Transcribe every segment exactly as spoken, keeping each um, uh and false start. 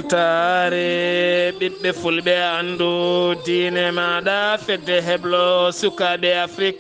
Taare ɓiɓɓe fulɓe, anndu diine maaɗa, fedde heblo sukaaɓe Afrik.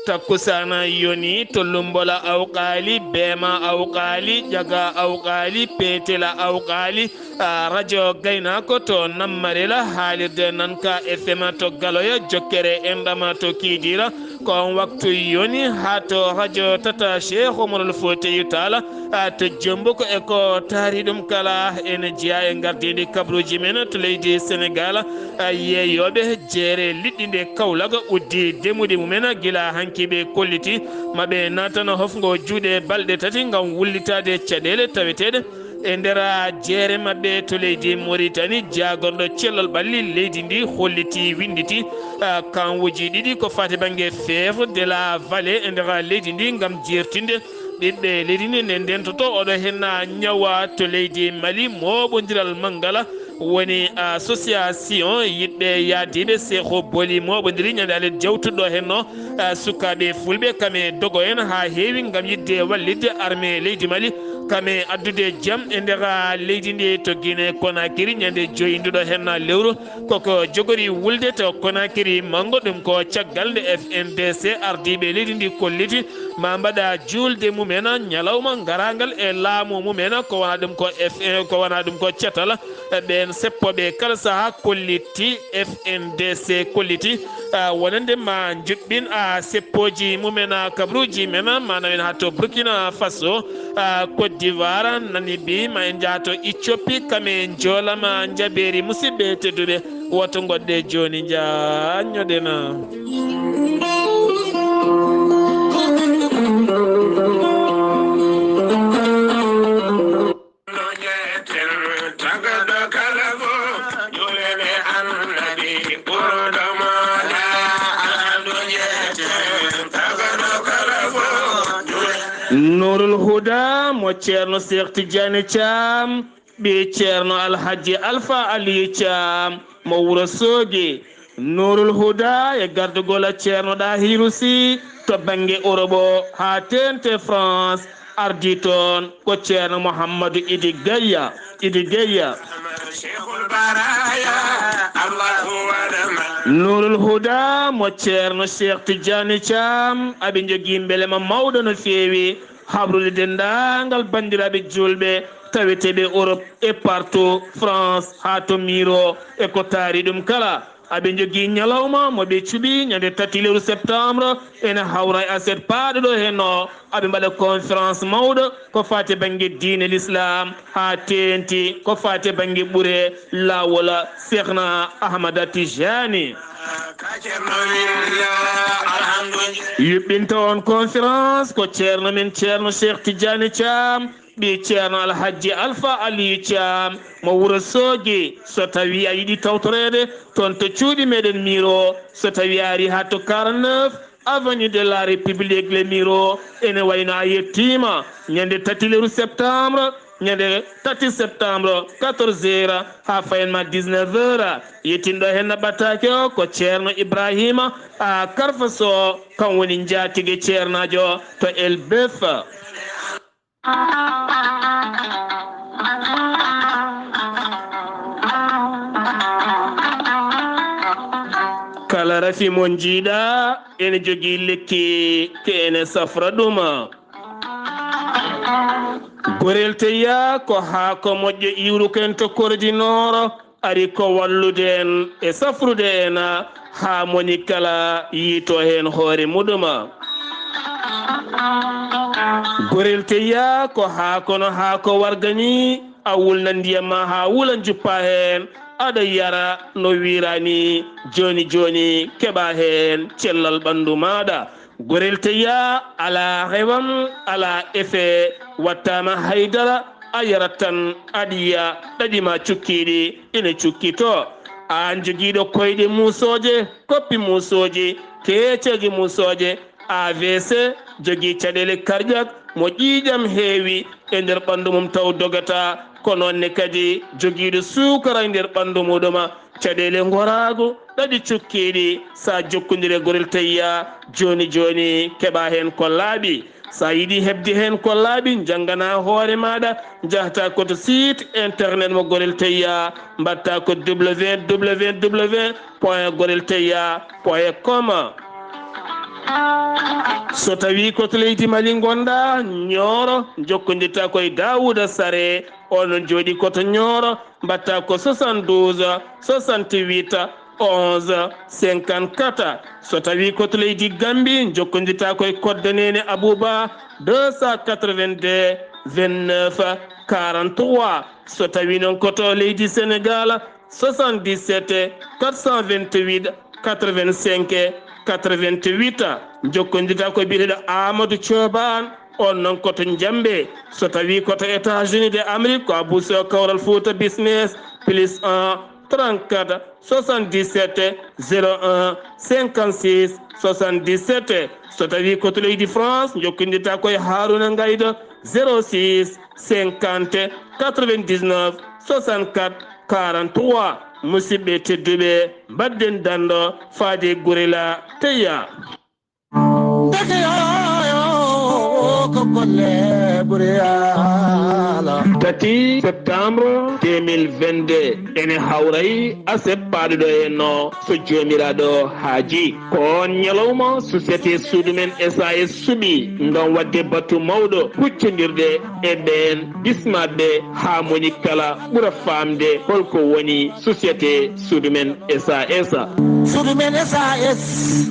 Takkusaana yoni to Lummbola Awqaali, Beema Awqaali, Ƴaga Awqaali, Peetela Awqaali, a, Radio Gaynaako to Nammarela, haalirde Nanka F M to Galoya, jokkere enɗam to Kiidiira. Ko on waktu yoni haa to radio tata Cheikh Omarul Foutiyou Tall, a, to Jombo ko e ko taari ɗum kala ene jeyaa e ngardiindi kabaruuji men to leydi Senegaal. A, yeeyooɓe jeere liɗɗi nde Kawlak uddi demuɗi mumen gila hanki ɓe kolliti maɓe naatana hofngo juuɗe balɗe tati ngam wullitaade caɗeele taweteeɗe e nder jeere maɓɓe to leydi Moritani. Jaagorɗo cellal ɓalli leydi ndi holliti, winnditi, a, kanwuji ɗiɗi ko fati bannge Fèvre de la Vallée e nder leydi ndi ngam jeertinde ɓiɓɓe leydi ndi nde ndentoto oɗo henna ñawa to leydi Mali. Mooɓondiral Mangala woni association yiɗɓe yaadiiɓe Seexu Boli mooɓondiri ñande alet jawtuɗo henno, a, sukaaɓe fulɓe kame dogo en haa heewi ngam yiɗde wallitde armée leydi Mali kame addude jam e nder leydi ndi to Guinée Conakry ñande joyi nduɗo henna lewru. Koko jogori wulde to Conakry manngo, ɗum ko caggal nde F N D C ardiiɓe leydi ndi kolliti ma mbaɗa juulde mumen ñalawma ngarangal e laamu mumen, ko wona ɗum ko F N, ko wona ɗum ko catal. Ɓeen seppooɓe kala saha kolliti, F N D C kolliti, a, wonande ma njuɓɓin, a, seppooji mumen, a, kabaruuji men, maanaam en haa to Burkina Faso, a, Côte d'Ivoire, Namibie, ma en njaha to Éthiopie, kame njoolama njabeeri. Musidɓe tedduɓe, woto ngoɗɗe jooni njaññoɗen. Nuurul Huda mo Ceerno Seex Tijjaani Caam, ɓii Ceerno Alhaji Alfa Aliyu Caam mo Wuro Soogi. Nuurul Huda e gardugol Ceerno Ɗahiru Si to bannge Europe o haa teeŋti France, ardii toon ko Ceerno Muhammadu Idi Gayya, Idi Gayya. Nuurul Huda mo Ceerno Seex Tijjaani Caam, aɓe njogii mbelema mawɗo no feewi, habrude denndaangal banndiraaɓe juulɓe taweteeɓe Europe et partout, France haa to Miro e ko taari ɗum kala. Aɓe njogii ñalawma mo ɓe cuɓi ñande tati lewru septembre, ene hawra e aset paaɗo ɗo henno. Aɓe mbaɗa conférence mawɗo ko faati bannge diine l'islam, haa teeŋti ko faati bannge ɓure laawol Seexna Ahmada Tijani. Yuɓɓinta on conférence ko ceerno men, Ceerno Cheikh Tidiane Thiam, ɓii Ceerno Alhaji Alpha Aliou Thiam mo Wuro Soogi. So tawi a yiɗi tawtoreede toon to cuuɗi meɗen Miro, so tawi a ari haa to quarante-neuf avenue de la République, le Miro, ene wayno a yettiima ñande tati lewru septembre, ñande tati septembre, quatorze heures haa fayen ma dix-neuf heures. Yettinɗo heen no ɓattaake o ko Ceerno Ibrahima a Karfa Sow, kam woni njaatige ceernaajo to Elbeuf. Kala rafi mo njiiɗa ene jogii lekki ke ene safra ɗum. Gorel teya ko haako moƴƴo iwruken to Kordi Nooro. Ari ko wallude en e safrude en haa moni kala yiito heen hoore muɗum. Gorel teya ko haa kono haa ko warga ni, a wulna ndiyam ma haa wula, njuppa heen, aɗa yara no wiira ni. Jooni jooni keɓa heen cellal ɓanndu maaɗa. Gorel teya alaa rewam, alaa effet, wattaama haydara, a yarat tan, aɗa yiya ɗaɗi ma cukkiiɗi ina cukkitoo. Aan jogiiɗo koyɗe muusooje, koppi muusooji, keeceeje muusooje, A V C, jogii caɗeele cardiaque mo ƴiiƴam heewi e nder ɓanndu mum taw dogataa, ko noon ne kadi jogiiɗo suukara e nder ɓanndu muɗum, caɗeele ngoraagu, ɗaɗi cukkiiɗi, so a jokkondiri e gorel teya, jooni jooni keɓa heen ko laaɓi. So a yiɗi heɓde heen ko laaɓi, njanngana hoore maaɗa, njahta ko to site internet mo Gorel Teya, mbaɗta ko www point gorel teya point com. So tawii ko to leydi Mali ngonɗaa, Nioro, njokkondirta ko e Daouda Sare, onon jooɗi ko to Nioro, mbaɗta ko soixante-douze, soixante-huit, onze, cinquante-quatre. So tawii ko to leydi Gambi, njokkondirta ko e Kodda Nene Abouba, deux cent quatre-vingt-deux, vingt-neuf, quarante-trois. So tawii noon ko to leydi Sénégal, soixante-dix-sept, quatre cent vingt-huit, quatre-vingt-cinq, quatre-vingt-huit. Njokkondirta ko biyeteeɗo Amadou Thioban, on noon ko to Njambe. So tawii ko to États-Unis de Amérique, ko Abou Sow Kawral Fouta Business, plus un, trente-quatre, soixante-dix-sept, zéro un, cinquante-six, soixante-dix-sept. So tawii ko to leydi France, njokkondirta ko e Haruna Ngaydo, zéro six, cinquante, quatre-vingt-dix-neuf, soixante-quatre, quarante-trois. Musidɓe tedduɓe, mbaɗden danndo faade Gorel Teya. Ndeke yaayo ko golle ɓuri yaala. Tati septembre deux mille vingt-deux, ene hawray aset paaɗuɗo e no so Joomiraaɗo haaji. Ko on ñalawma société Suudu Men S A S suɓi ngam waɗde batu mawɗo huccondirde e ɓeen bismaaɓe haa moni kala ɓura faamde holko woni société Suudu Men S A S. Suudu Men S A S.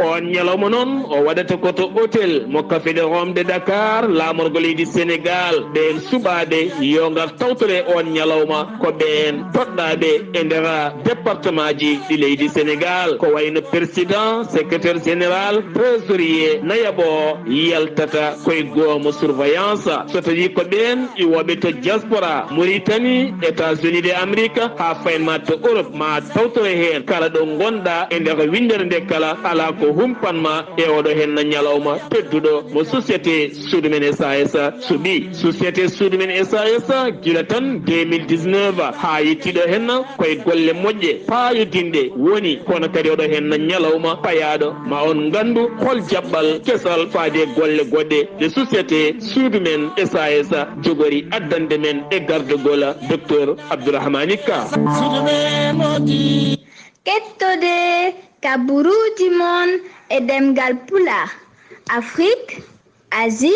On ñalawma noon o waɗata ko to hôtel mo Café de Rome de Dakar, laamorgo leydi Sénégal. Ɓeen suɓaaɓe yo ngar tawtore on ñalawma ko ɓeen toɗɗaaɓe e nder départementji ɗi leydi Sénégal, ko wayno président, secrétaire général, trésorier, nayaɓo yaltata koye goomu surveillance. So tawii ko ɓeen iwooɓe to diaspora, Mauritanie, États-Unis de Amérique, haa faynma to Europe, ma tawtore heen kala ɗo ngonɗaa e nder winndere nde kala, alaa ko humpanma e oɗo henna ñalawma tedduɗo mo société Suudu Men S A S suɓi. Société Suudu Men S A S gila tan deux mille dix-neuf haa yettiɗo henna koye golle moƴƴe paayodinɗe woni, kono kadi oɗo henna ñalawma payaaɗo ma on nganndu hol jaɓɓal kesal faade golle goɗɗe ɗe société Suudu Men S A S jogori addande men e gardagol Docteur Abdourahmani Ka. Suudu Men moƴƴi. Kettode kaburuuji mon e ɗemngal Pulaar, Afrik, Asie,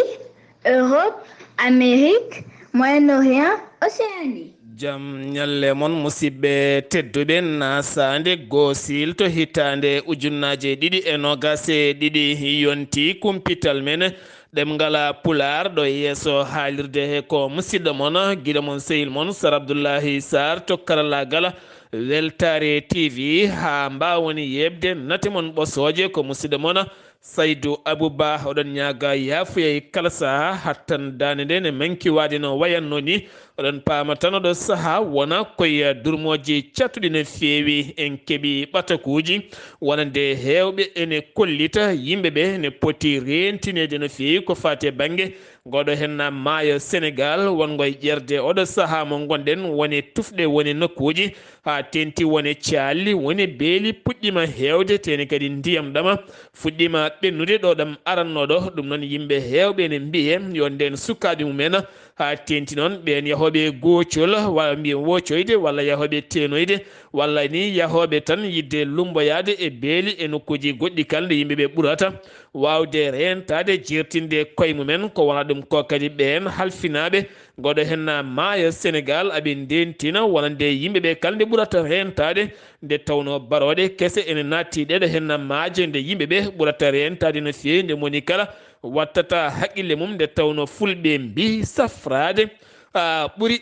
Europe, Amérique, Moyen-Orient, Océanie. Jam ñalle mon, musidɓe tedduɓe, nasaande goosil to hitaande ujunnaaje ɗiɗi e noogas e ɗiɗi yonti kumpital men ɗemngal Pulaar ɗo yeeso haalirde he ko musidɗo mon, giɗo mon, sehil mon, Sar Abdullahi Sarr to karallaagal Weltaare T V, haa mbaawon yeeɓde nate mon ɓosooje. Ko musidɗo mon Saydu Abuba, oɗon ñaaga yaafuya e kala saha, hattan daande nde ne manki waade no wayatno ni. Oɗon paama tan oɗo saha wona koye durmooji cattuɗi no feewi, en keɓi ɓatakuuji wonande heewɓe ene kollita yimɓe ɓe ne poti reentineede no feewi ko faati e bannge ngoɗo henna maayo Senegal, wongo e ƴerde oɗo saha mo ngonɗen, woni tufɗe, woni nokkuuji, haa teenti woni caalli, woni beeli puɗɗiima heewde, teeni kadi ndiyam ɗama fuɗɗiima ɓennude ɗo ɗam aranno ɗo. Ɗum noon yimɓe heewɓe ene mbiye yo ndeen sukaaɓe mumen, haa teenti noon ɓeen yahooɓe goocol, walla mbiyen woocoyde, walla yahooɓe teenoyde, walla ni yahooɓe tan yiɗde lummboyaade e beeli e nokkuuji goɗɗi kala nde yimɓe ɓe ɓurata waawde reentaade, jeertinde koye mumen. Ko wona ɗum ko kadi ɓeen halfinaaɓe ngoɗo henna maayo Senegal aɓe ndeentina wonande yimɓe ɓe kala nde ɓurata reentaade, nde tawnoo barooɗe kese ene naatti ɗeɗo henna maaje, nde yimɓe ɓe ɓurata reentaade no feewi, nde moni kala wattata haqqille mum, nde tawnoo fulɓe mbii safraade, a, ɓuri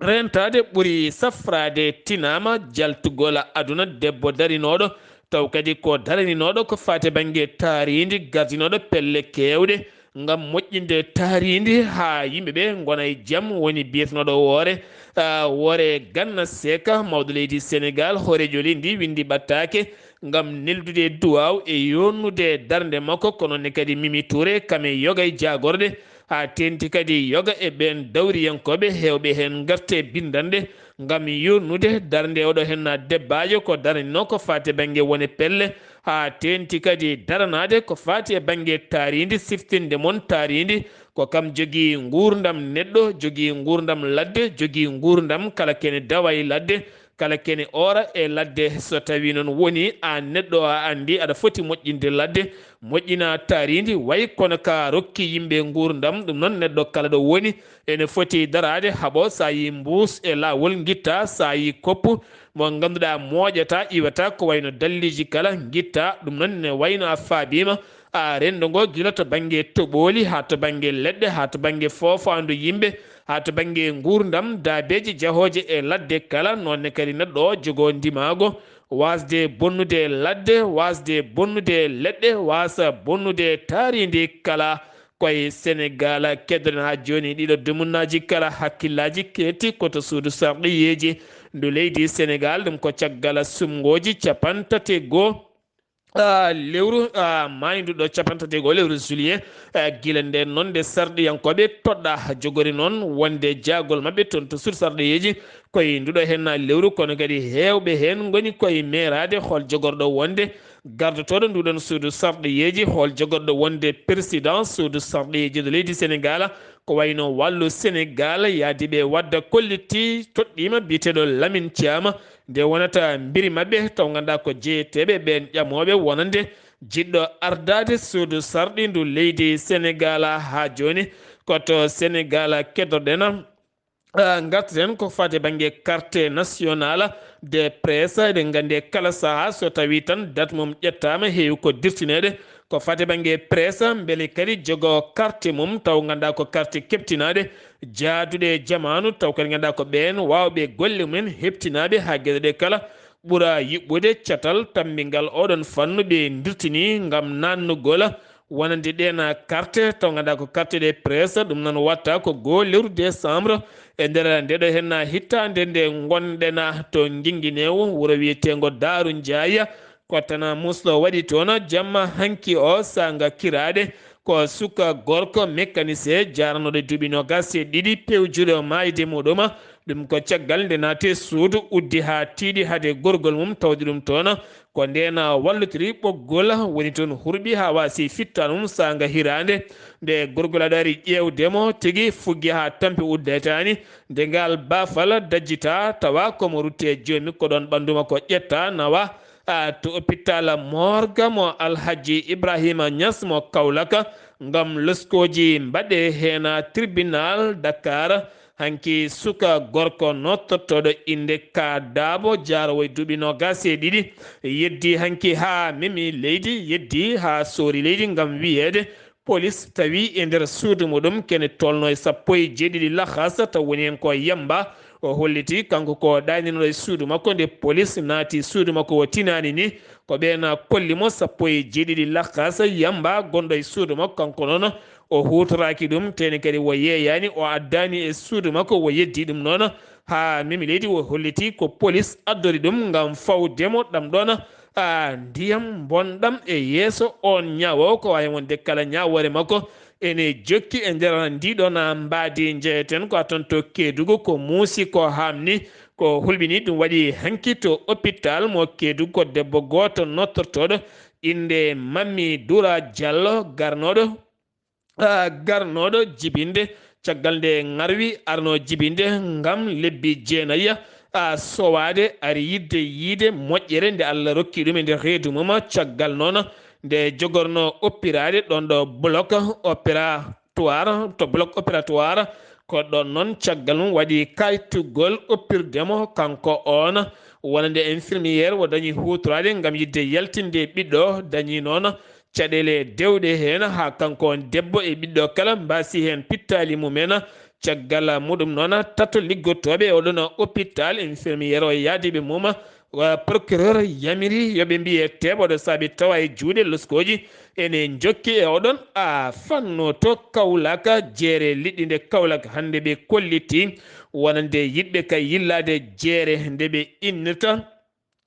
reentaade, ɓuri safraade tinaama jaltugol aduna, debbo darinooɗo, taw kadi ko daraninooɗo ko faati bannge taariindi, gardinooɗo pelle keewɗe ngam moƴƴinde taariindi haa yimɓe ɓe ngona e jam, woni biyetenooɗo Woore, a, Woore Ganna Seeka, mawɗo leydi Senegal, hooreejo leydi ndi winndi ɓattaake ngam neldude duwaaw e yooɗnude darnde makko, ko noon ne kadi Mimi Touré, kam e yoga e jaagorɗe, haa teeŋti kadi yoga e ɓeen dawriyankooɓe heewɓe heen ngarte binndanɗe ngam yuurnude darnde oɗo heen debbaajo ko daranino ko faati bannge wone pelle, haa teeŋti kadi daranaade ko faati e bannge taariindi, siftinde mon taariindi ko kam jogii nguurndam neɗɗo, jogii nguurndam ladde, jogii nguurndam kala kene dawa e ladde, kala kene oora e ladde. So tawii noon woni aan neɗɗo a anndi aɗa foti moƴƴinde ladde, moƴƴina taariindi, way kono ka rokki yimɓe nguurndam, ɗum noon neɗɗo kala ɗo woni ene foti daraade haɓo, so a yii mbuus e laawol ngitta, so a yii koppu mo ngannduɗaa mooƴata, iwata ko wayno dalliiji kala ngitta, ɗum noon ne wayno a faabiima, a renndo ngo gila to bannge toɓooli haa to bannge leɗɗe haa to bannge foofaandu yimɓe haa to bannge nguurndam, daabeeji jahooje e ladde kala, noon ne kadi neɗɗo o jogoo ndimaago waasde bonnude ladde, waasde bonnude leɗɗe, waasa bonnude taariindi kala. Koye Senegaal keddoɗen haa jooni ɗiɗo dumunnaaji kala hakkillaaji keetti ko to suudu sarɗiyeeji ndu leydi Senegaal, ɗum ko caggal sumngooji capanɗe tati e goo, ah, lewru, ah, maayndu ɗo capanɗe tati e goo lewru juillet, ah, gila ndeen noon nde sarɗiyankooɓe toɗɗa jogori noon wonde jaagol maɓɓe toon to suudu sarɗiyeeji. Koye nduɗo heen lewru, kono kadi heewɓe heen ngoni koye meeraade hol jogorɗo wonde gardotooɗo nduɗon suudu sarɗiyeeji, hol jogorɗo wonde président suudu sarɗiyeeji to leydi Senegaal, ko wayno Wallu Senegaal, yaadiiɓe wadda kollitti toɗɗiima biyeteeɗo Lamin Caama, nde wonata mbiri maɓɓe taw ngannduɗaa ko jeyeteeɓe ɓeen ƴamooɓe wonande jiɗɗo ardaade suudu sarɗi ndu leydi Senegaal. Haa jooni ko to Senegaal keddoɗen. Ah, ngarten ko faati bannge carte nationale de presse. Eɗen nganndi e kala sahaa so tawii tan date mum ƴettaama, heewi ko dirtineede ko faati bannge presse, mbele kadi jogoo carte mum taw ngannduɗaa ko carte keɓtinaaɗe jaaduɗe e jamaanu, taw kadi ngannduɗaa ko ɓeen waawɓe golle mumen heɓtinaaɓe haa geɗe ɗe kala ɓura yuɓɓude catal tammbingal oɗon fannu ɓe dirtini ngam naatnugol wonande ɗeen carte, taw ngannduɗaa ko carte de presse, ɗum noon watta ko goo lewru décembre e nder ndeɗo heen hittaande nde ngonɗen to Ngingineewo, wuro wiyeteengo Daaru Njaay, ko Tana Muslo waɗi toon jamma hanki o saanga kiraaɗe. Ko suka gorko mécanicien jaaranooɗo duuɓi noogaas e ɗiɗi, pewjuɗo maayde muɗum. Ɗum ko caggal nde naati suudu, uddi haa tiiɗi hade gorgol mum, tawde ɗum toon ko ndeen wallotiri ɓoggol, woni toon hurɓi haa waasi fittaandu mum saanga hiraande. Nde gorgol aɗa ari ƴeewde mo, tigi fuggi haa tampi uddetaani. Nde ngal baafal dajjita, tawa ko mo rutte joomi, ko ɗoon ɓanndu makko ƴetta, nawa, a, to hôpital Morgue mo Alhaji Ibrahima Niass mo Kaolack, ngam loskooji mbaɗe heen. Tribunal Dakar hanki suka gorko nottortooɗo innde Ka Daabo, jaaroowo e duuɓi noogaas e ɗiɗi, yeddi hanki haa memi leydi, yeddi haa soori leydi ngam wiyeede polis tawi e nder suudu muɗum kene tolno e sappo e jeeɗiɗi lahas, taw woni heen ko yamba. O holliti kanko ko ɗaninooɗo e suudu makko nde polis naati suudu makko o tinaani ni. Ko ɓeen kolli mo sappo e jeeɗiɗi lahas yamba gonɗo e suudu makko. Kanko noon o huutoraaki ɗum, teni kadi o yeeyaani, o addaani e suudu makko, o yeddi ɗum noon haa memi leydi. O holliti ko polis addori ɗum ngam fawde mo ɗam ɗoon, a, ndiyam mbonɗam e yeeso oon ñaawoowo. Ko waawi wonde kala ñaawoore makko ene jokki e nder ndiɗoon mbaadi. Njeyeten ko a toon to Keedugu, ko muusi ko haamni, ko hulɓini. Ɗum waɗi hanki to hôpital mo Keedugu, ko debbo gooto nottortooɗo innde Mammi Dura Jallo, garnooɗo, a, garnooɗo jibinde caggal nde ŋarwi arno jibinde ngam lebbi jeenayi, a, sowaade, ari yidde yiide moƴƴere nde Allah rokki ɗum e nder reedu mum. Caggal noon nde jogorno oppiraade ɗoon ɗo bloc opératoire, to bloc opératoire, ko ɗoon noon caggal mum waɗi kaytugol oppirde mo. Kanko oon wonande infirmière o dañi huutoraade ngam yidde yaltinde ɓiɗɗo, dañi noon caɗeele dewɗe heen haa kanko on debbo e ɓiɗɗo kala mbaasi heen pittaali mumen. Caggal muɗum noon, tato liggotooɓe e oɗon hôpital, infirmière o e yaadiiɓe mum, wa procureur yamiri yo ɓe mbiye teeɓoɗo saabi tawa e juuɗe loskooji ene njokki e oɗon a fannu to Kaolack. Jeere liɗɗi nde Kaolack hannde ɓe kolliti wonande yiɗɓe kay yillaade jeere nde ɓe innirta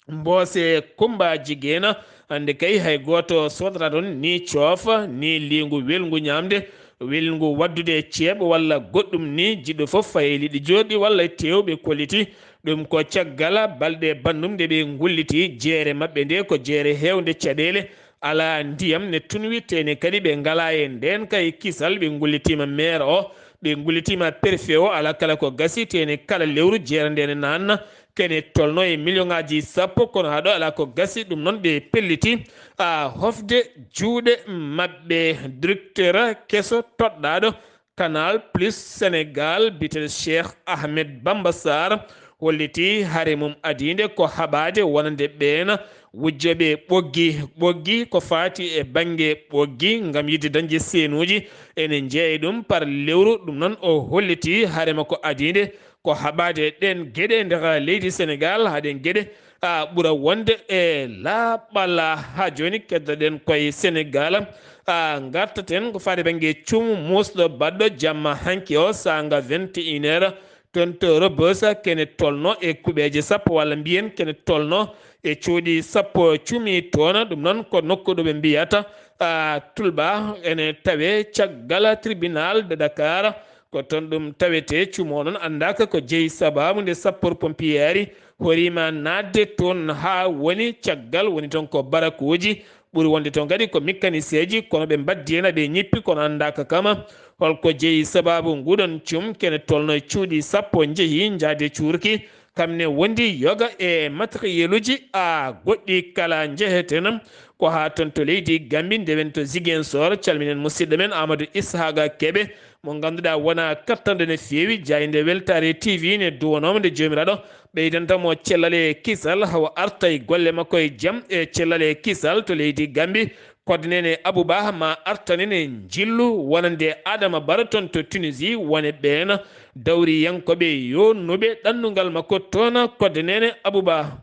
Mboose Kumba Jigéen, hannde kay hay gooto soodata toon ni coofa, ni liingu welngu ñaamde, Welngu waɗdude e ceeɓ walla goɗɗum ni, jiɗɗo fof fayi liɗɗi jooɗɗi walla teew ɓe kolliti. Ɗum ko caggal balɗe banndum nde ɓe ngulliti. Jeere maɓɓe nde ko jeere heewnde caɗeele, alaa ndiyam ne tunwi, tene kadi ɓe ngalaa e ndeen kay kisal. Ɓe ngullitiima maire o, ɓe ngullitiima préfet o, alaa kala ko gasi, tene kala lewru jeere nde ne naatna. Kene tolno e million ŋaaji sappo, kono haɗo alaa ko gasi, ɗum noon ɓe pelliti a hofde juuɗe maɓɓe. Directeur keso toɗɗaaɗo Canal Plus Sénégal, biyeteeɗo Cheikh Ahmed Bamba Sarr, holliti hare mum adiinde ko haɓaade wonande ɓeen wujjooɓe ɓoggi. Ɓoggi ko faati e bannge ɓoggi ngam yiɗde dañde seenuuji, ene jeeya ɗum par lewru. Ɗum noon o holliti hare makko adiinde ko haɓaade ɗeen geɗe e nder leydi Senegaal, haa ɗeen geɗe a ɓura wonde e laaɓal. Haa jooni keddoɗen koye Senegaal, a ngartaten ko faati bannge cuumu muusɗo baɗɗo jamma hanki o saanga vingt et une heures toon to Rebeuss, kene tolno e kuɓeeje sappo walla mbiyen kene tolno e cuuɗi sappo cuumi toon. Ɗum noon ko nokku ɗo ɓe mbiyata a Tulba, ene tawe caggal tribunal de Dakar. Ko toon ɗum tawetee. Cuumu o noon anndaaka ko jeyi sabaabu nde sapeurs pompiers ari, horiima naatde toon haa woni caggal woni toon ko barakuuji. Ɓuri wonde toon kadi ko mécanicienji, kono ɓe mbaddi heen, ɓe ñippi, kono anndaaka kama holko jeyi sabaabu nguɗon cuum. Kene tolno e cuuɗi sappo njehi, njaadi cuurki. Kam ne wondi yoga e matériel uji a goɗɗi kala njeheteno. Ko haa toon to leydi Gambi, ndewen to Ziguinchor, calminen musidɗo men Amadou Ishaqa Kebe, mo ngannduɗaa wona kattanɗo no feewi. Jaaynde Weltaare T V ne duwanooma nde Joomiraaɗo ɓeydanta mo cellal e kisal, hawa arta e golle makko e jam e cellal e kisal to leydi Gambi. Kodde nene Abou Ba ma artanen en njillu wonande Adama Baro toon to Tunisie, wone ɓeen dawriyankooɓe yonnuɓe ɗannungal makko toon. Kodde nene Abou Ba.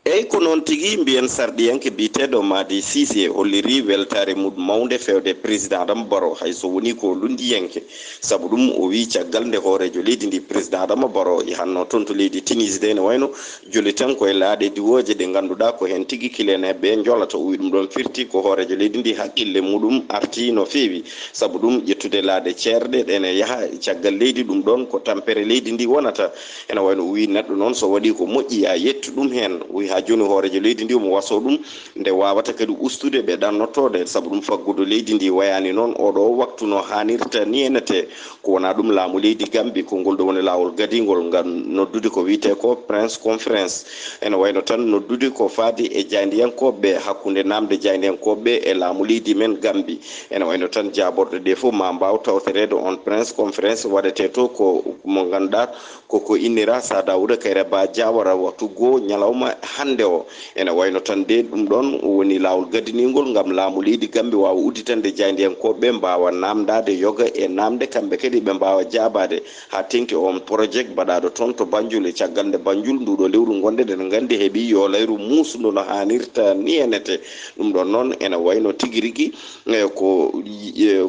Eyi, ko noon tigi, mbiyen sarɗiyanke biyeteeɗo Mady Cissé holliri weltaare mum mawnde feewde président Adama Barrow, hay so wonii ko lunndiyanke. Sabu ɗum, o wiyi caggal nde hooreejo leydi ndi, président Adama Barrow, yahanno toon to leydi Tunisie de, ene wayno joli tan ko e laaɗe diwooje ɗe ngannduɗaa ko heen tigi kileneeɓe ɓe njolata. O wiyi ɗum ɗoon firti ko hooreejo leydi ndi haqqille muɗum artii no feewi. Sabu ɗum, ƴettude laaɗe ceerɗe ɗe ene yaha caggal leydi, ɗum ɗoon ko tampere leydi ndi wonata. Ene wayno o wiyi neɗɗo noon so waɗii ko moƴƴi, a yettu ɗum heen. O wiyi haa jooni hooreejo leydi ndi omo wasoo ɗum nde waawata kadi ustude ɓe ɗannottooɓe, sabu ɗum faggudu leydi ndi wayaani noon ooɗoo waktu no haanirta ni enete. Ko wonaa ɗum laamu leydi Gambi, ko ngol ɗo woni laawol gadingol ngam noddude ko wiyetee ko press conference. Ene wayno tan noddude ko faati e jaayndiyankooɓe ɓe, hakkunde naamnde jaayndiyankooɓe ɓe e laamu leydi men Gambi. Ene wayno tan jaaborɗe ɗe fof ma mbaaw tawtoreede on press conference waɗetee to ko mo ngannduɗaa ko ko innira Sir Dawuda Kairaba Jawara waktu goo ñalawma hannde o. Ene wayno tan de ɗum ɗoon woni laawol gaddiningol ngam laamu leydi Gambi waawa udditande jaayndiyankooɓe ɓe mbaawa naamndaade yoga e naamnde kamɓe kadi ɓe mbaawa jaabaade haa teŋti oon projet baɗaaɗo toon to Banjul. E caggal nde Banjul nduuɗo lewru ngonɗen eɗen nganndi heɓi yoolayru muusundo no haanirta ni enete. Ɗum ɗoon noon ene wayno tigi rigi e ko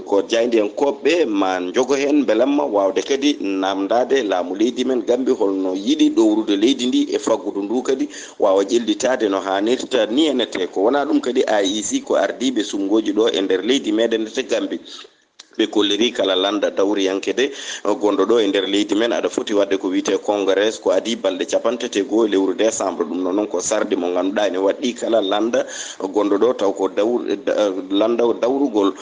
ko jaayndiyankooɓe ɓe ma njogo heen mbelamma waawde kadi naamndaade laamu leydi men Gambi holno yiɗi ɗowrude leydi ndi e faggudu ndu kadi waawa ƴellitaade no haanirta ni enete. Ko wonaa ɗum kadi A I C ko ardiiɓe suɓngooji ɗo e nder leydi meɗen nete Gambi. Ɓe kolliri kala lannda dawriyanke de gonɗo ɗo e nder leydi men aɗa foti waɗde ko wiyetee congrès ko adii balɗe capanɗe tati e goo e lewru décembre. Ɗum noon noon ko sarɗi mo ngannduɗaa ene waɗɗii kala lannda gonɗo ɗo taw ko daw lannda dawrugol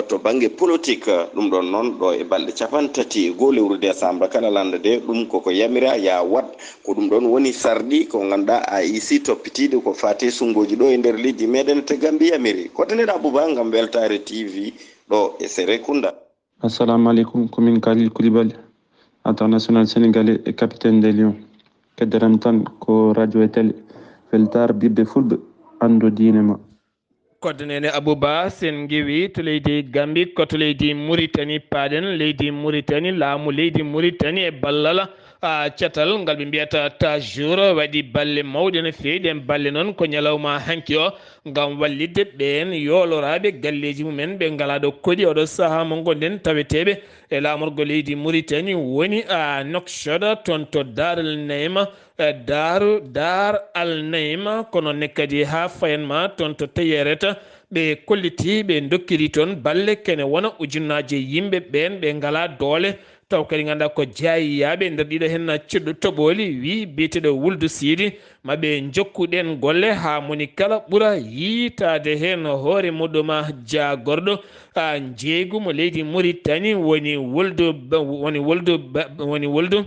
to bannge politique. Ɗum ɗoon noon ɗo e balɗe capanɗe tati e goo lewru décembre kala lannda de ɗum koko yamiraa yaa waɗ. Ko ɗum ɗoon woni sarɗi ko ngannduɗaa A I C toppitiiɗo ko faati e suɓngooji ɗo e nder leydi meɗen te Gambi yamiri. Koɗɗanee Abouba ngam Weltaare T V ɗo e Serekunda. Assalamu aleykum, ko min Khalil Koulibaly, international sénégalais et capitaine des Lions. Keddoram tan ko radio e télé, weltaare ɓiɓɓe fulɓe, anndu diine ma. Koɗɗanee Abouba, sen ngewi to leydi Gambi, ko to leydi Mauritanie paaɗen. Leydi Mauritanie, laamu leydi Mauritanie e ballal a catal ngal ɓe mbiyata Tajour waɗi balle mawɗe no feewi. Ɗeen balle noon ko ñalawma hanki o ngam wallitde ɓeen yooloraaɓe galleeji mumen ɓe ngalaa ɗo koɗi. Oɗo sahaa mo ngonɗen taweteeɓe e laamorgo leydi Mauritanie woni a Nouakchott, toon to Dar el Neima, e Daaru Dar al Neima, ko noon ne kadi haa fayanma toon to Teyeret, Ɓe kolliti, ɓe dokkiri toon balle kene wona ujunnaaje yimɓe ɓeen ɓe ngalaa doole, taw kadi nganndaa ko jaayiyaaɓe nder ɗiɗo heen cuddo toɓooli, wii biyeteeɗo Wuldu Siidi, ma ɓe njokku ɗeen golle haa moni kala ɓura yiitaade heen hoore muɗum. Jaagorɗo, a, njeeygu mo leydi Muritani woni Wuldu Ba-, woni Wuldu Ba-, woni Wuldu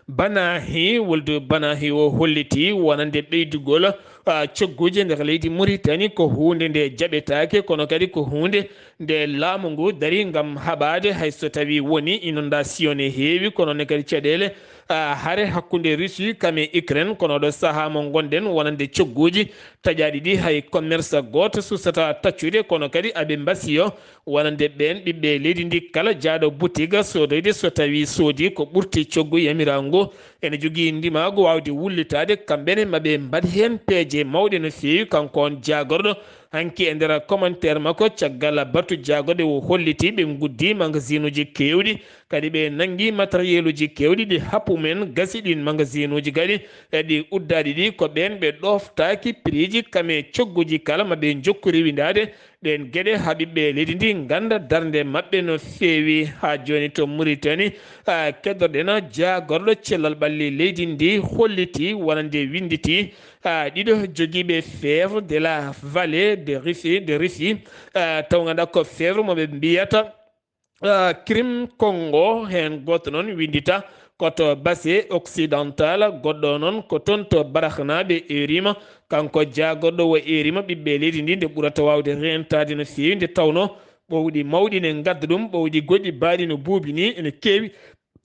Banahi. Wuldu Banahi o holliti wonande ɓeydugol, a, cogguuje nder leydi Muritani ko huunde nde jaɓetaake, kono kadi ko huunde nde laamu ngu darii ngam haɓaade, hay so tawii woni inondation ne heewi, kono ne kadi caɗeele, a, hare hakkunde Russie kam e Ukraine, kono ɗo sahaa mo ngonɗen wonande cogguuji taƴaaɗi ɗi hay commerce gooto suusataa taccude, kono kadi aɓe mbasiyo wonande ɓeen ɓiɓɓe leydi ndi kala jaaɗo boutique soodoyde so tawii soodii ko ɓurti coggu yamiraa ngu, ene jogii ndimaagu waawde wullitaade, kamɓe ne ma ɓe mbaɗ heen peeje mawɗe no feewi. Kanko on jaagorɗo hanki e nder commentaire makko caggal batu jaagorɗe o holliti ɓe nguddii magasinuuji keewɗi, kadi ɓe nanngi matériel uji keewɗi ɗi happu men gasi ɗiin magasinuuji kadi e ɗi uddaaɗi ɗi ko ɓeen ɓe ɗooftaaki prix ji kam e cogguuji kala ma ɓe njokku rewindaade ɗeen geɗe haa ɓiɓɓe leydi ndi ngannda darnde maɓɓe no feewi. Haa jooni to Muritani, a, keddorɗen jaagorɗo cellal ɓalli leydi ndi holliti wonande winnditi, a, ɗiɗo jogiiɓe fièvre de la vallée de Rifi, de Rifi, a, taw nganndaa ko fièvre mo ɓe mbiyata, a, Crime Congo. Heen gooto noon winndita ko to Basse Occidental, goɗɗo noon ko toon to Baraxnaaɓe Erima. Kanko jaagorɗo o Erima ɓiɓɓe leydi ndi nde ɓurata waawde reentaade no feewi, nde tawnoo ɓowɗi mawɗi ne ngadda ɗum, ɓowɗi goɗɗi baaɗi no buubi ni ene keewi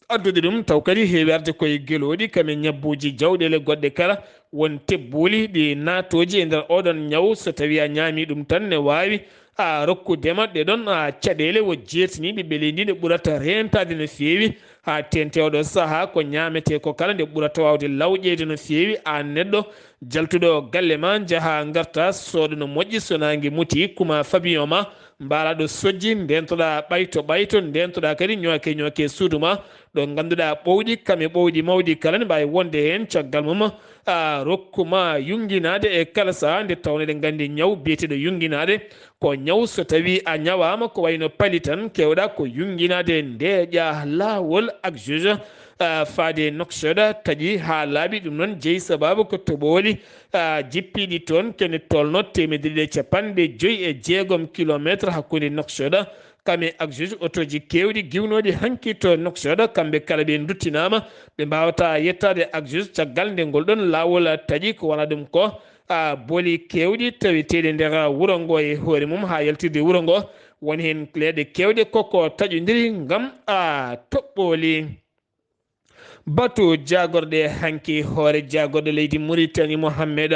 addude ɗum, taw kadi heewi arde koye gelooɗi, kam e ñabbuuji, jawɗeele goɗɗe kala, won tebbuuli ɗi naatooji e nder ooɗoon ñaw. So tawii a ñaamii ɗum tan, ne waawi a rokkude ma ɗee ɗoon, a, caɗeele o jeertini ɓiɓɓe leydi ndi nde ɓurata reentaade no feewi, haa teeŋti oɗo sahaa ko ñaametee ko kala nde ɓurata waawde lawƴeede no feewi. Aan neɗɗo jaltuɗo galle ma, njahaa ngartaa, soodo no moƴƴi, so naange muti, kumaa fabiyon ma, mbaalaa ɗo sojji, ndeentoɗaa ɓayto ɓayto, ndeentoɗaa kadi ñooke ñooke suudu ma, ɗo ngannduɗaa ɓowɗi kam e ɓowɗi mawɗi kala ne mbaawi wonde heen. Caggal mum, a, rokku ma yunnginaade e kala sahaa, nde tawnoo eɗen nganndi ñaw biyeteeɗo yunnginaade ko ñaw so tawii a ñawaama ko wayno pali tan, keewɗaa ko yunnginaade ndeeƴa laawol ak juge, a, faade Nouakchott taƴi haa laaɓi. Ɗum noon jeyi sabaabu ko toɓooli, a, jippiiɗi toon kene tolno teemedde ɗiɗi e capanɗe joyi e jeegom kilometre hakkunde Nouakchott kam e ak juge. Otooji keewɗi giwnooɗi hanki to Nouakchott, kamɓe kala ɓe nduttinaama, ɓe mbaawataa yettaade ak juge caggal nde ngol ɗoon laawol taƴi. Ko wonaa ɗum ko, a, booli keewɗi taweteeɗi nder wuro ngo e hoore mum haa yaltirde wuro ngo. Won heen leɗɗe keewɗe koko taƴondiri ngam, a, toɓɓooli. Batu jaagorɗe hanki hoore jaagorɗo leydi Muritani Mohammed,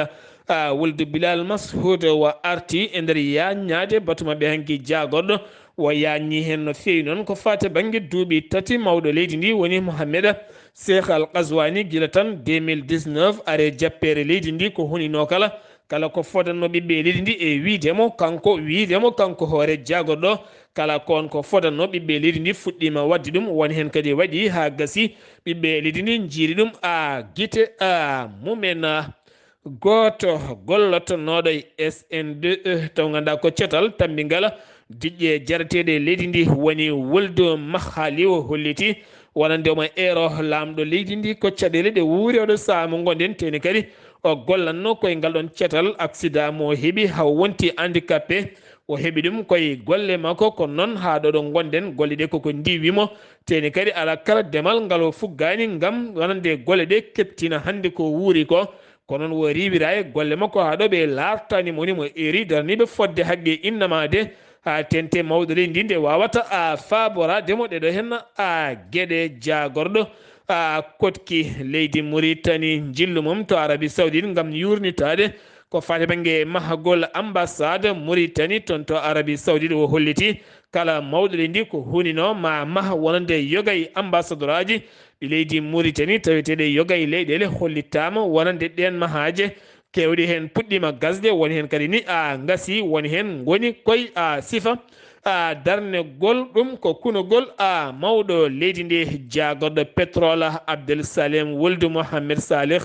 a, Wuldu Bilal Mashuud o arti e nder yaaññaade batu maɓɓe hanki jaagorɗo. O yaaññii heen no feewi noon ko faati bannge duuɓi tati mawɗo leydi ndi woni Mohammed Seekh Al Qazwaani gila tan deux mille dix-neuf are jappeere leydi ndi ko huninoo kala, kala ko fodannoo ɓiɓɓe leydi ndi e wiyde mo kanko, wiyde mo kanko hoore jaagorɗo, kala ko on ko fodannoo ɓiɓɓe leydi ndi fuɗɗiima waɗde ɗum, won heen kadi waɗi haa gasi ɓiɓɓe leydi ndi njiiri ɗum a gite a mumen. Gooto gollotonooɗo e S N D E taw nganndaa ko cetal tammbingal diƴƴe jareteeɗe leydi ndi woni Wuldu Mahali o holliti wonande omo eero laamɗo leydi ndi ko caɗeele ɗe wuuri oɗo sahaa mo ngonɗen, teni kadi o gollanno koye ngal ɗon cetal aksida mo heɓi haw wonti handicapé. O heɓi ɗum koye golle makko, kono noon haa ɗo ɗo ngonɗen golle ɗe koko ndiwi mo, teni kadi alaa kala demal ngal o fuggani ngam wonande golle ɗe keptina hannde ko wuuri ko. Kono noon o riiwira e golle makko haa ɗo ɓe laartani mo ni mo eeri daraniiɓe fodde haqqe innama de haa tente mawɗo leydi ndi nde waawata a faaboraade mo ɗeɗo heen a geɗe jaagorɗo a koɗki leydi Muritani njillu mum to Arabi Saoudite ngam yuurnitaade ko faati bannge mahagol ambassade Muritani toon to Arabi Saoudite. O holliti kala mawɗo leydi ndi ko hunino ma maha wonande yoga e ambassadoraaji ɗi leydi Muritani taweteeɗe yoga e leyɗeele hollittaama wonande ɗeen mahaaje. Keewɗi heen puɗɗiima gasde, woni heen kadi ni a ngasi, woni heen ngoni koye a sifa a darnegol ɗum ko kunogol a mawɗo leydi ndi jaagorɗo pétrole Abdel Salem Wuldu Mohamed Salih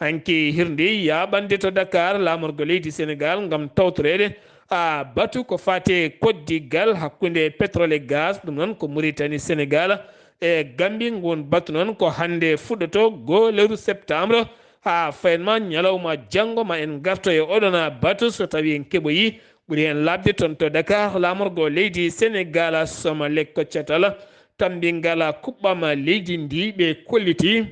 Hanki hirndi yaaɓande to Dakar laamorgo leydi Senegal ngam tawtoreede a batu ko faati e koddigal hakkunde pétrole e gaz, ɗum noon ko Mauritanie, Senegal e Gambie. Ngun batu noon ko hannde fuɗɗoto goo lewru septembre haa faynma ñalawma janngo. Ma en ngarto e oɗon batu so tawii en keɓoyi. Ɓuri heen laaɓde toon to Dakar, laamorgo leydi Senegal, Somalek ko catal tammbingal kuɓɓam leydi ndi ɓe kolliti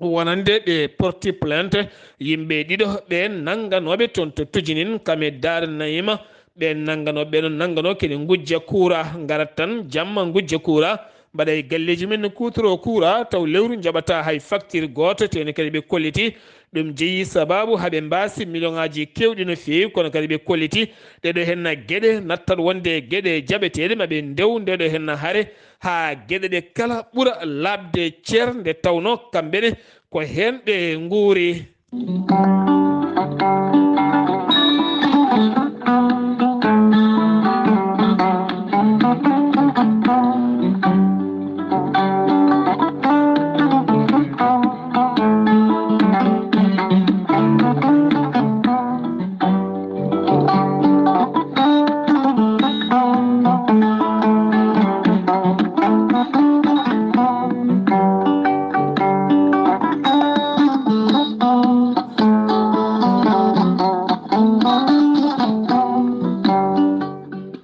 wonande ɓe porti plainte yimɓe ɗiɗo ɓe nannganooɓe toon to Tujinin, kam e Daar Nayima. Ɓe nannganooɓe ɓe noon nannganoo kene ngujja kuura, ngarat tan jamma ngujja kuura, mbaɗa e galleeji men no kuutoroo kuura, taw lewru njaɓataa hay facture gooto, teene kadi ɓe kolliti. Ɗum jeyi sabaabu haa ɓe mbaasi miliyoŋaaji keewɗi no feewi, kono kadi ɓe kolliti ɗee ɗoo heen geɗe nattat wonde geɗe jaɓeteeɗe, ma ɓe ndew ndee ɗoo heen hare haa geɗe ɗe kala ɓura laaɓde cer, nde tawnoo kamɓe ne ko heen ɓe nguuri.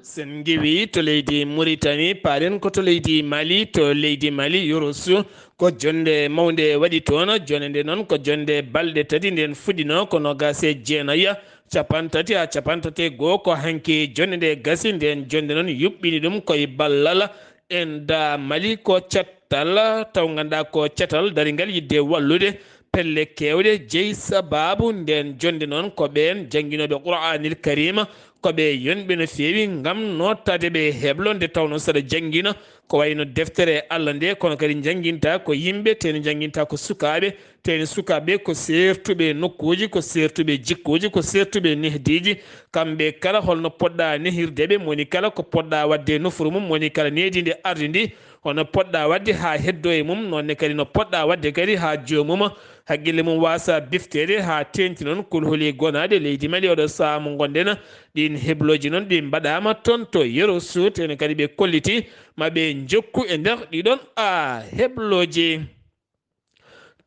Sen ngiwi to leydi Mauritanie, paaɗen ko to leydi Mali. To leydi Mali, Yorosu, ko jonnde mawnde waɗi toon. Jonnde nde noon ko jonnde balɗe tati, nden fuɗɗino ko noogaas e jeenayi, capanɗe tati haa capanɗe tati e goo. Ko hanki jonnde nde gasi, nden jonnde noon yuɓɓini ɗum koye ballal Enda Mali. Ko catal taw ngannduɗaa ko catal daringal yiɗde wallude pelle keewɗe. Jeyi sabaabu nden jonnde noon ko ɓeen jannginooɓe Qur'aanil Kariima, ko ɓe yonɓe no feewi ngam nootaade ɓe heblo, nde tawnoo saɗa janngina ko wayno deftere Allah nde, kono kadi njannginta ko yimɓe, tee ne njannginta ko sukaaɓe, tee ne sukaaɓe ko seertuɓe nokkuuji, ko seertuɓe jikkuuji, ko seertuɓe nehdiiji. Kamɓe kala holno poɗɗa nehirde ɓe, mo woni kala ko poɗɗa waɗde e nofuru mum, mo woni kala needi ndi ardi ndi, hono poɗɗa waɗde haa heddo e mum, noon ne kadi no poɗɗa waɗde kadi haa joomum haqqille mum waasa bifteede haa teeŋti noon kulhuli gonaaɗi leydi Mali. Oɗo sahaa mo ngonɗen, ɗiin heblooji noon ɗi mbaɗaama toon to Yero Suuteene kadi ɓe kolliti ma ɓe njokku e nder ɗiɗon a heblooji.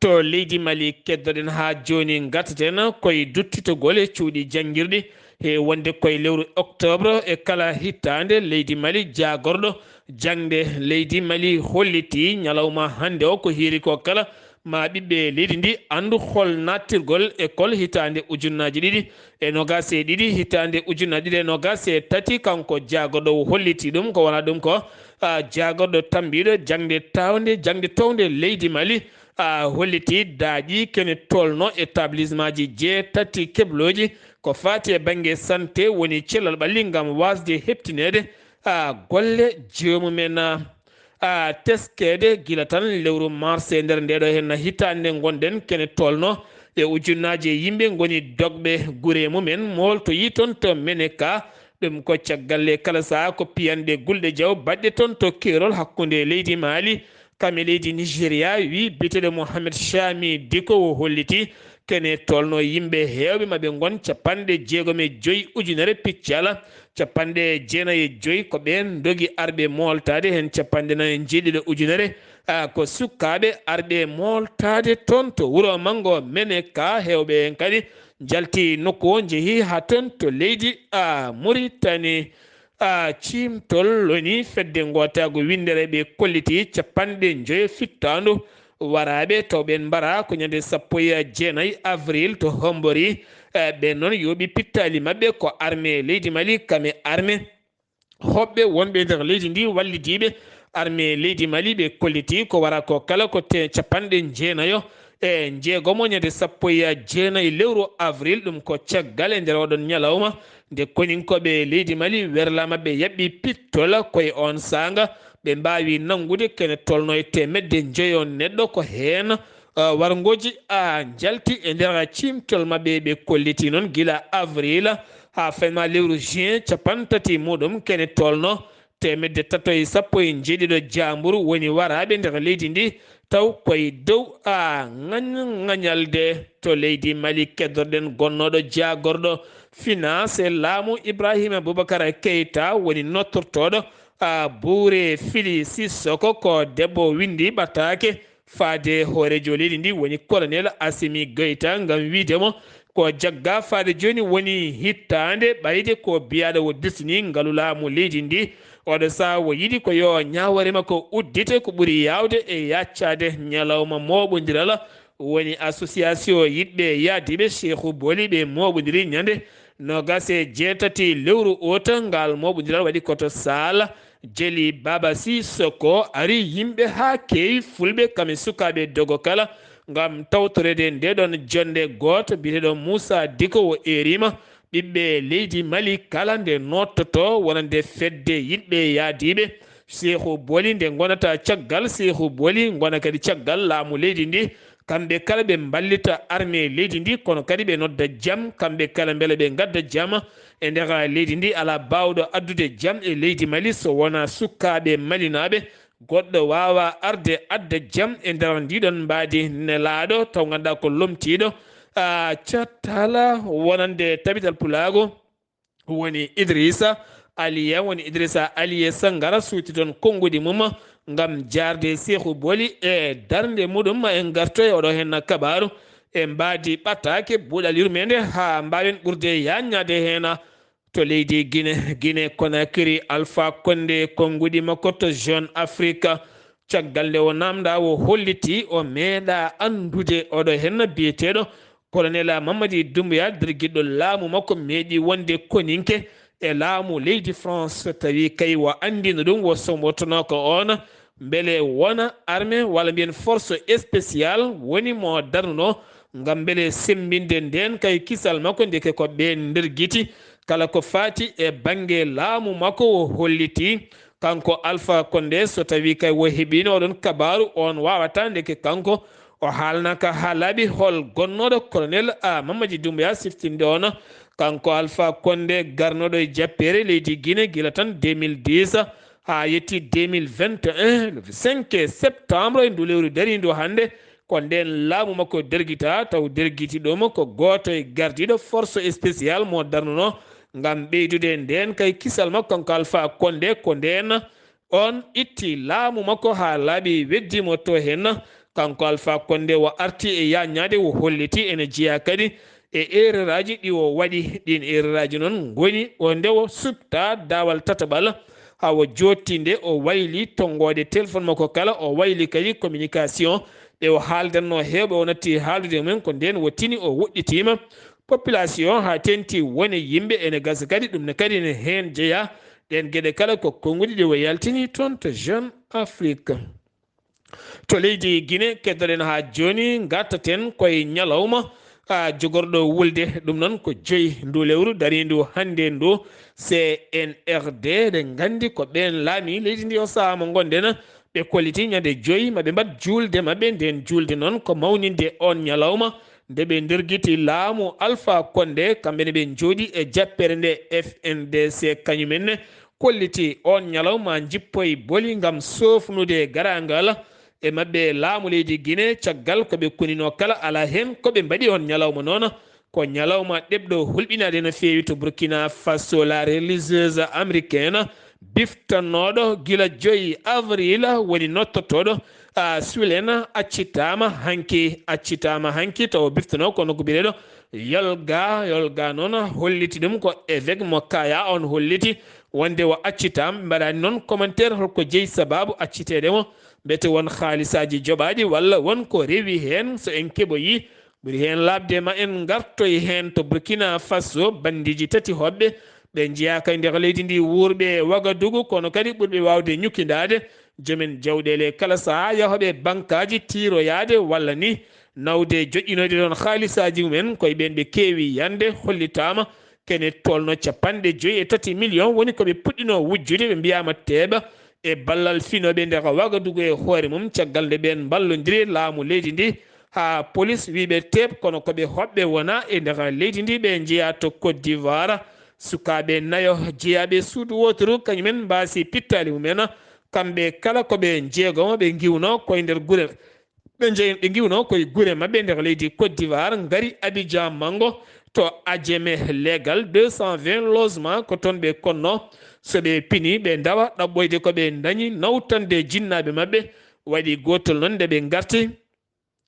To leydi Mali keddoɗen haa jooni, ngartaten koye duttitogol e cuuɗi janngirɗi. He wonde koye lewru octobre e kala hitaande, leydi Mali jaagorɗo jaŋde leydi Mali holliti ñalawma hannde o ko hiiri ko kala ma ɓiɓɓe leydi ndi anndu hol naattirgol école hitaande ujunnaaji ɗiɗi e noogaas e ɗiɗi, hitaande ujunnaaji ɗiɗi e noogaas e tati. Kanko jaagorɗo o holliti ɗum ko wona ɗum ko, a, jaagorɗo tambiiɗo jaŋde taawnde, jaŋde townde leydi Mali, a, holliti daaƴi kene tolno établissement ji jeetati keblooji ko faati e bannge santé, woni cellal ɓalli ngam waasde heɓtineede, a, golle joomumen, a, teskeede gila tan lewru mars e nder ndeeɗo heen hitaande ngonɗen kene tolno e ujunnaaji e yimɓe ngoni dogɓe gure mumen mooltoyi toon to Meneka. Ɗum ko caggal e kala sahaa ko piyanɗe gulɗe jaw baɗɗe toon to keerol hakkunde leydi Mali kam e leydi Nigeria, wi biyeteeɗo Mohamed Shami Diko o holliti kene tolno yimɓe heewɓe ma ɓe ngon capanɗe jeegom e joy ujunere piccal, capanɗe jeenayi e joy ko ɓeen ndogi arɓe mooltaade, heen capanɗe nayi e jeeɗiɗo ujunere, a, ko sukaaɓe arɓe mooltaade toon to wuro manngo Meneka. Heewɓe heen kadi njalti nokku o, njehi haa toon to leydi, a, Muritani. A, ciimtol loni fedde ngootaagu winndere ɓe kolliti capanɗe njoyo fittaandu waraaɓe taw ɓeen mbara ko ñande sappo e jeenayi avril to Hombori. E, ɓeen noon yooɓi pittaali maɓɓe ko armée leydi Mali, kam e armée hoɓɓe wonɓe nder leydi ndi wallidiiɓe armée leydi Mali. Ɓe kolliti ko wara ko kala ko te capanɗe jeenayo e njeegomo ñande sappo e jeenayi lewru avril, ɗum ko caggal e nder oɗon ñalawma nde koninkooɓe leydi Mali werla maɓɓe yaɓɓi pittol. Koye on saanga ɓe mbaawi nanngude kene tolno e teemedde njoyo neɗɗo ko heen, a, warngooji a njalti e nder ciimtol maɓɓe. Ɓe kolliti noon gila avril haa fenma lewru juin capanɗe tati muɗum kene tolno teemedde tato e sappo e njeeɗiɗo jaamburu woni waraaɓe nder leydi ndi taw koye dow a ŋañ-, ŋañalde. To leydi Mali, keddorɗen gonnooɗo jaagorɗo finance e laamu, Ibrahima Boubacar Keita, woni nottortooɗo a Buure Fili Sissoko, ko debbo winndi ɓataake faade hooreejo leydi ndi, woni Colonel Assimi Goïta, ngam wiide mo ko jagga faade jooni woni hittaande ɓayde ko biyaaɗo o dirtini ngalu laamu leydi ndi. Oɗo saha o yiɗi ko yo ñaawoore makko uddite ko ɓuri yaawde e yaccaade. Ñalawma mooɓondiral woni association yiɗɓe yaadiiɓe Cheikhou Boli, ɓe mooɓondiri ñande noogas e jeetati lewru ut. Ngal mooɓondiral waɗi ko to Saala Jeli Baba Sissoko, ari yimɓe haa keewi, fulɓe kam e sukaaɓe dogo kala, ngam tawtoreede nde ɗon jonnde. Gooto biyeteeɗo Moussa Diko o eeriima ɓiɓɓe leydi Mali kala nde noottoto wonande fedde yiɗɓe yaadiiɓe Cheikhou Boli, nde ngonata caggal Cheikhou Boli, ngona kadi caggal laamu leydi ndi. Kamɓe kala ɓe mballita armée leydi ndi, kono kadi ɓe nodda jam, kamɓe kala mbele ɓe ngadda jam e nder leydi ndi. Alaa baawɗo addude jam e leydi Mali so wonaa sukaaɓe malinaaɓe. Goɗɗo waawaa arde adda jam e nder ndiɗon mbaadi nelaaɗo, taw ngannduɗaa ko lomtiiɗo, a, cattala wonande Tabital Pulaagu. Woni Idrissa Aliye, woni Idrissa Aliye Sangara suuti toon konnguɗi mum ngam jaarde Cheikhou Boli e darnde muɗum. Ma en ngarto e oɗo heen kabaaru e mbaadi ɓataake buuɗal yurmeende haa mbaawen ɓurde yaññaade heen to leydi Guinée. Guinée Conakry, Alpha Condé, konnguɗi makko to Jeune Afrique. Caggal nde o naamndaa, o holliti o meeɗaa anndude oɗo heen biyeteeɗo Colonel Mamadi Doumbouya, dergiɗɗo laamu makko, meeɗi wonde koninke e laamu leydi France, tawi kay o anndino ɗum, o sombotonoo ko oon, mbele wona armée walla mbiyen force spéciale woni mo darnunoo ngam mbele semmbinde ndeen kay kisal makko, ndeke ko ɓeen ndergiti kala ko faati e bannge laamu makko. O holliti kanko Alpha Condé, so tawi kay o heɓiino oɗon kabaaru, on waawata, ndeke kanko o haalnaaka haa laaɓi hol gonnooɗo Colonel a Mamadi Doumbouya siftinde on. Kanko Alpha Condé garnooɗo e jappeere leydi Guinée gila tan deux mille dix haa yetti deux mille vingt et un, le cinq septembre e ndu lewru dariindu hannde, ko ndeen laamu makko dergita, taw dergiti ɗum ko gooto e gardiiɗo force spéciale mo darnunoo ngam ɓeydude ndeen kay kisal makko. Kanko Alpha Condé, ko ndeen on itti laamu makko haa laaɓi, weddi mo to heen. Kanko Alpha Condé o arti e yaññaade, o holliti ene jeyaa kadi e erreur aji ɗi o waɗi. Ɗiin erreur aji noon ngoni o nde o suɓta daawal tataɓal, haa o jooɗti nde o wayli tonngoode téléphone makko kala, o wayli kadi communication ɗe o haaldanno heewɓe, o natti haaldude e mumen, ko ndeen o tini o woɗɗitiima population haa teeŋti wone yimɓe. Ene gasa kadi ɗum ne kadi ne heen jeyaa. Ɗeen geɗe kala ko konnguɗi ɗi o yaltini toon to Jeune Afrique. To leydi Guinée, keddoɗen haa jooni, ngartaten koye ñalawma, a, jogorɗo wulde. Ɗum noon ko joyi ndu lewru dariindu hannde ndu. C N R D, eɗen nganndi ko ɓeen laamii leydi ndi o sahaa mo ngonɗen. Ɓe kolliti ñande joyi ma ɓe mbaɗ juulde maɓɓe. Ndeen juulde noon ko mawninde oon ñalawma nde ɓe ndergiti laamu Alpha Condé. Kamɓe ne ɓe njooɗi e jappere nde F N D C, kañumen ne kolliti oon ñalawma njippoy boli ngam soofnude garaangal e maɓɓe laamu leydi Guinée, caggal ko ɓe kuninoo kala alaa heen ko ɓe mbaɗi oon ñalawma noon. Ko ñalawma ɗeɓɗo hulɓinaade no feewi to Burkina Faso. La religieuse américaine biftanooɗo gila joyi avril woni nottotooɗo, a, sulen accitaama hanki, accitaama hanki taw biftanoo kono ko biyeteeɗo Yolga. Yolga noon holliti ɗum ko évêque mo Kaya on holliti wonde o accitaama. Ɓe mbaɗaani noon commentaire holko jeyi sabaabu acciteede mo, mbete won haalisaaji joɓaaɗi walla won ko rewi heen. So en keɓoyi ɓuri heen laaɓde ma en ngartoy heen to Burkina Faso, banndiiji tati hoɓɓe ɓe njeyaa kay nder leydi ndi, wuurɓe e Wagadugu, kono kadi ɓurɓe waawde ñukkindaade joomen jawɗeele kala sahaa yahooɓe bankaaji tiiroyaade walla ni nawde joƴƴinoyde ɗoon haalisaaji mumen. Koye ɓeen ɓe keewi yande, hollitaama kene tolno capanɗe joyi e tati million woni ko ɓe puɗɗinoo wujjude, ɓe mbiyaama teeɓa e ballal finooɓe nder Wagadugu e hoore mum, caggal nde ɓeen mballondiri laamu leydi ndi haa polis wii ɓe teeɓ, kono ko ɓe hoɓɓe wonaa e nder leydi ndi. Ɓe njeyaa to Côte d'Ivoire, sukaaɓe nayo jeyaaɓe suudu wootoru, kañumen mbaasi pittaali mumen. Kamɓe kala ko ɓe njeegomo, ɓe ngiwnoo koye nder gure Ɓe jeyi, ɓe ngiwno koye gure maɓɓe nder leydi Côte d'Ivoire, ngari Abidjan Mango to Adjemé Légal, deux cent vingt logement ko toon ɓe konno. So ɓe pini, ɓe ndawa ɗaɓɓoyde ko ɓe ndañi, nawtande jinnaaɓe maɓɓe. Waɗi gootol noon nde ɓe ngarti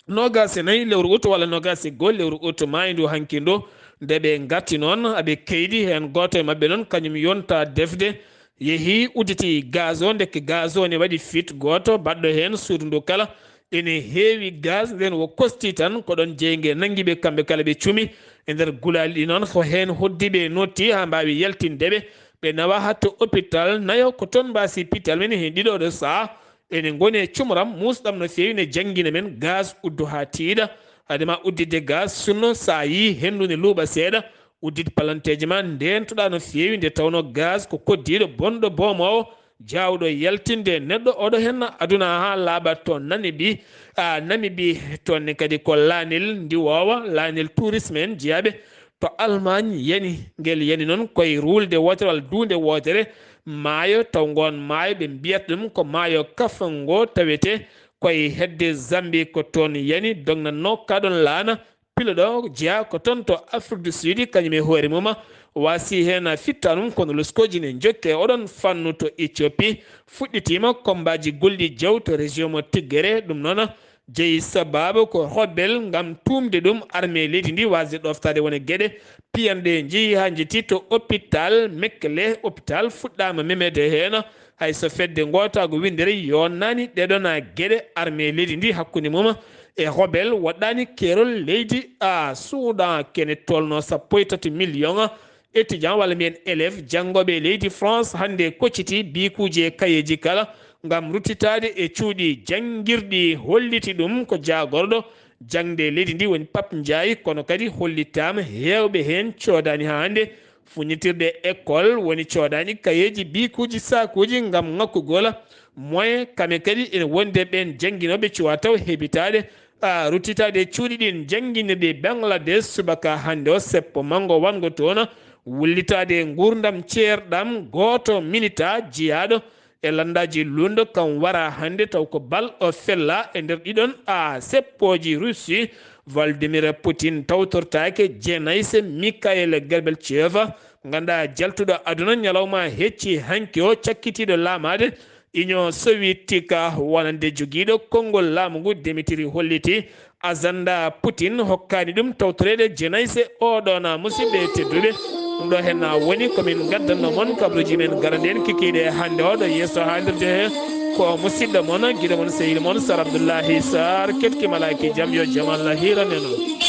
noogaas e nayi lewru ut walla noogaas e goo lewru ut maayndu hanki ndu, nde ɓe ngarti noon, aɓe keydi heen. Gooto e maɓɓe noon, kañum yonta defde, yehi udditi gaz o, ndeke gaz o ne waɗi fit gooto baɗɗo heen suudu ndu kala. Ene heewi gaz, ndeen wo kosti tan, ko ɗoon jeynge nanngi ɓe, kamɓe kala ɓe cumi. E nder gulaali ɗi noon, ko heen hoddi ɓe notti haa mbaawi yaltinde ɓe. Ɓe nawa haa to hôpital nayo, ko toon mbaasi pital men heen ɗiɗo ɗo saha. Ene ngoni e cumram muusɗam no feewi, ne janngina men gaz uddu haa tiiɗa. Hade ma udditde gaz, sunno so a yii henndu ne luuɓa seeɗa, uddit palanteeje ma, ndeentoɗaa no feewi, nde tawnoo gaz ko koddiiɗo bonɗo boomoowo, jaawɗo yaltinde neɗɗo. Oɗo henna aduna haa laaɓa to Namibie. A, Namibie, toon ne kadi ko laanel ndiwoowa, laanel tourisme en jeyaaɓe to Allemagne yani. Ngel yani noon koye ruulde wootere walla duunde wootere maayo, taw ngoon maayo ɓe mbiyata ɗum ko maayo Kavango, tawetee koye hedde Zambie. Ko toon yani, dognatnoo kaa ɗoon laana. Pilo ɗo jeyaa ko toon to Afrique du Sud, kañum e hoore mum waasi heen fittanum, kono loskooji ne njokki e oɗon fannu. To Éthiopie fuɗɗitiima kombaaji golli jaw to région mo Tigré. Ɗum noon jeyi sabaabu ko rebel ngam tuumde ɗum armée leydi ndi waasde ɗooftaade wone geɗe piyanɗe, njehi haa njetti to hôpital Mekelle. Hôpital fuɗɗaama memeede heen, hay so fedde ngootaago winndere yonnaani ɗeɗon geɗe armée leydi ndi hakkunde mum e rebel. Woɗɗaani keerol leydi a Soudan, kene tolno sappo e tati million étudiant walla mbiyen élève janngooɓe e leydi France hannde kocciti biikuuji e kayeeji kala ngam ruttitaade e cuuɗi janngirɗi. Holliti ɗum ko jaagorɗo jaŋde leydi ndi woni Pap Ndiaye, kono kadi hollitaama heewɓe heen coodaani haa hannde. Funnitirɗe école woni coodaani kayeeji, biikuuji, saakuuji ngam ŋakkugol moyen. Kamɓe kadi ene wondi e ɓeen jannginooɓe cuwaa taw heɓitaade, a, ruttitaade e cuuɗi ɗin jannginirɗi Bangladesh. Subaka hannde o, seppo manngo wanngo toon, wullitaade e nguurndam ceerɗam gooto militaa jiyaaɗo e lanndaaji luulndo, kam wara hannde taw ko bal o fella e nder ɗiɗon, a, seppooji Russie. Vladimir Putin tawtortaake jeenayse Mikhail Gorbachev, nganndaa jaltuɗo aduna ñalawma hecci hanki o, cakkitiiɗo laamaade Union Soviétique, wonande jogiiɗo konngol laamu ngu. Dimitri holliti agenda Putin hokkaani ɗum tawtoreede jeenayse. Oɗon, musidɓe tedduɓe, ɗum ɗo heen woni ko min ngaddanno mon kabaruuji men garaniiɗi en kikiiɗe hannde o ɗo yeeso haalirde he. Ko musidɗo mon, giɗo mon, sehil mon, Sar Abdullahi Sar, ketki malaaki jam, yo jam Allah hiiran en.